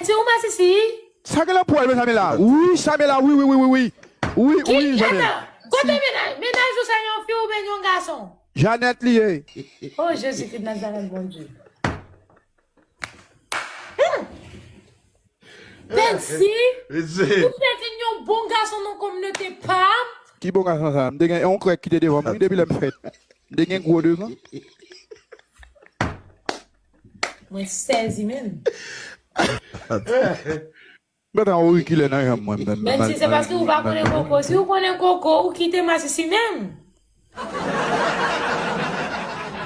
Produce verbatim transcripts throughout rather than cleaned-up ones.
Si ou masisi? Sa gen nan po w, mezanmi la. Wi, Samela, wi, wi, wi, wi, wi. Wi, wi, Samela. Atan, kote mennaj, mennaj ou sa, yon fi oubyen yon gason? Janèt li ye. Oh, Jezi Kris Nazarèt, Bondye. Hmm. Pèdi, ou pèdi yon bon gason nan kominote pa m. Ki bon gason sa? M te gen yon krèk ki te devan mwen depi lè m fèt. M te gen gwo devan. Mwen sezi menm. M gentan orikilè nan janm mwen. Menm si se paske ou pa konnen koko. Si ou konnen koko, ou kite masisi menm.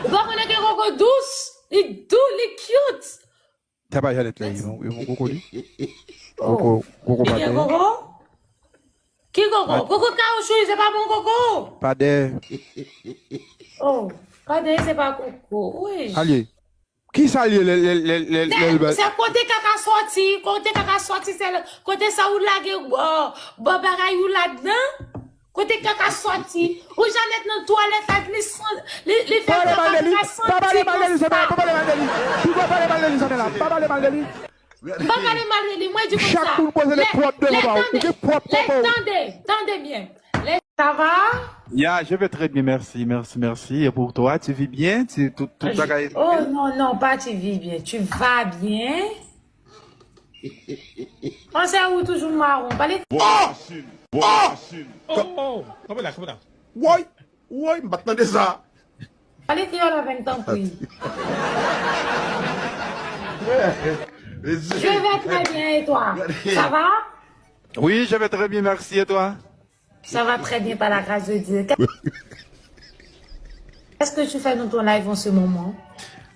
Ou pa konnen ke koko dous, li dous, li cute. Sa pa Janèt la, li bon, li bon koko li. Oh. Koko, koko pa gen koko? Ki koko? Koko kawouchou, se pa bon koko. Pa de. Oh, pa de, se pa koko. Wi. Alye. Ki sa l ye lè, lè, lè, lè, lè l ba? Se kote kaka sòti, kote kaka sòti, se kote sa ou lage, oh, bon bagay ou ladan. Kote kaka sòti? Ou Janèt nan twalèt la, li san, li, li fè kaka santi konsa. Pa pale mal de li, Samela, pa pale mal de li. Samela, pa pale mal de li. M pa pale mal de li, mwen di konsa. Chak moun poze de pwòp devan pa w. Ou gen pwòp koko. Tande, tande byen. Lè, ça va? Ya, je vais très bien, merci, merci, merci. Et pour toi, tu vis bien? Tu, tout, tout bagay? Oh non, non, pas tu vis bien. Tu vas bien? Fransè ou toujou mawon. Pale. Bon, machine. Bon, machine. Oh, oh, kanpe la, kanpe la. Woy, woy, m pa t tande sa. Pale kreyòl avè m, tanpri. Je vais très bien, et toi? Ça va? Oui, je vais très bien, merci, et toi? Ça va très bien par la grâce de Dieu. Qu'est-ce que tu fais dans ton live en ce moment?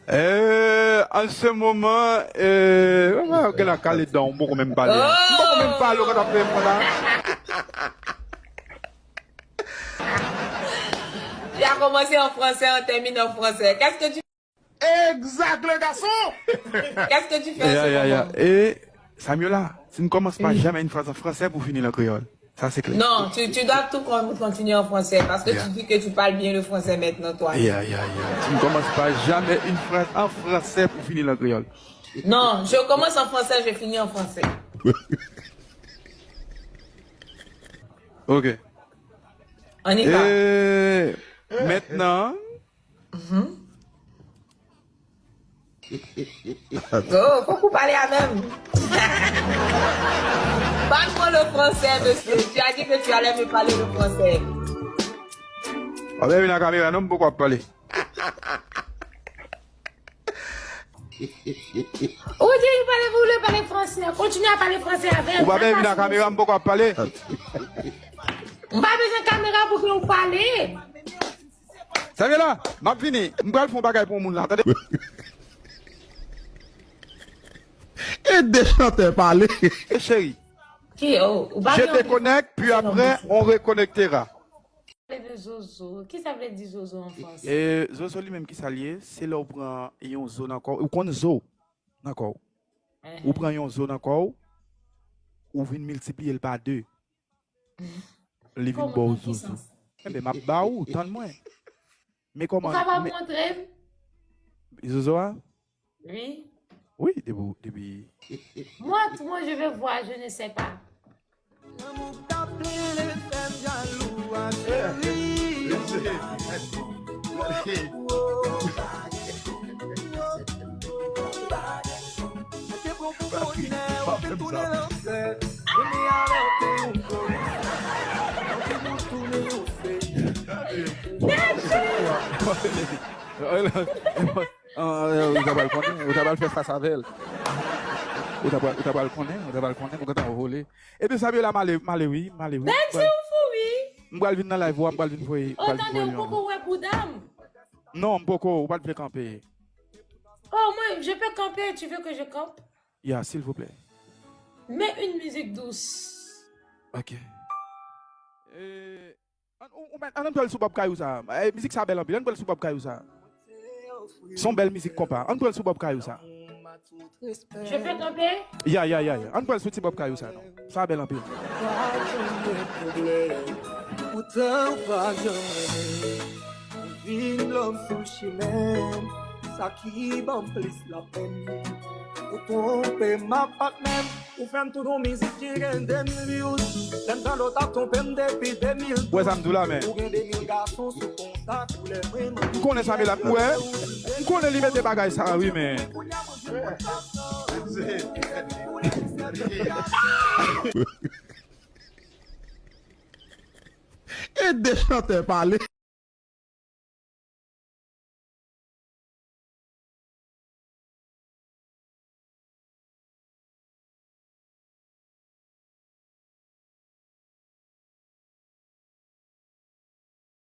Euh, en ce moment, euh, gen la kale dan, m poko menm pale. M poko menm pale, ou konn ap fè m la. Tu as commencé en français, on termine en français. Qu'est-ce que tu Exact, le garçon! Qu'est-ce que tu fais en ce moment? Ya, ya, ya. E, Samela, tu ne commences pas jamais une phrase en français pour finir en créole. Ça, c'est clair. Non, tu, tu dois tout con-, continuer en français parce que tu dis que tu parles bien le français maintenant, toi. Ya, ya, ya. Tu ne commences pas jamais une phrase en français pour finir en créole. Non, je commence en français, je finis en français. Ok. On y va. E, mentnan, Oh, fok ou pale avè m. Parle-moi le français, monsieur. Tu as dit que tu allais me parler le français. Ou pa vin ak kamera non, m poko ap pale. Ou di ou pale, ou vle pale fransè. Kontinye a pale fransè avè m. Ou pa vin ak kamera, m poko ap pale. M pa bezwen kamera pou ke ou pale. Samela, m ap vini. M pral fè yon bagay pou yon moun la, tande. Ede chantè pale. E cheri. Ki, oh, ou pa gen anpil fòs, non, mesye. Je déconnecte, puis après, on reconnectera. Pale de zozo. Kisa vle di zozo an fransè? E, zozo li menm, kisa l ye? Se lè w pran yon zo nan kò w. Ou konn zo nan kò w. Ou pran yon zo nan kò w, ou vin miltipliye l pa de. Li vin ba w zozo. Enben, m ap ba ou, tann mwen. Men kòman. Ou kapab montre m? Zozo a? Wi. Wi, depi, depi. Montre-moi, je veux voir, je ne sais pas. Lanmou k ap plen lè fè m jalou a cheri. Mwen te pran pou bonè, ou te tounen lanfè. Kounye a lè w te yon polis, ou te tounen yon fè. Ah, ou ta pral konnen, ou ta pral fè fas avè l. Ou ta pral, ou ta pral konnen, ou ta pral konnen, ou gentan vole. Epi Samela, m ale, m ale wi, m ale wi. Bèl ti ou fou wi. M pral vin nan live ou a, m pral vin voye, m pral vin voye yon. Oh, tande, ou poko wè bouda m? Non, m poko, ou pa t vle kanpe. Oh, mwen, je peux camper, tu veux que je campe? Ya, silvouplè. Mets une musique douce. Ok. Eh, Ann, ou, ou mèt, ann, ann pral sou Bob Kayou sa. Eh, mizik sa bèl anpil. Ann pral sou Bob Kayou sa. Se yon bèl mizik konpa. Ann pral sou Bob Kayou sa. Je peux camper? Ya, ya, ya, ya. Ann pral sou ti Bob Kayou sa, non. Sa bèl anpil. Pa janm gen pwoblèm. Poutan ou pa janm renmen. Ou vin blòm sou chimen m. Sa ki ban m plis lapenn. Ou twonpe m, patnè m. Ou fè m tout yon mizik ki gen de mil views. Lè m tande w t ap twonpe m depi de mil douz. Wè sa m di w la, men. Ou gen de mil gason sou kontak ou, lè mwen. M konnen sa, men la, m wè. M konnen li mete bagay sa, wi, men. E de chantè pale.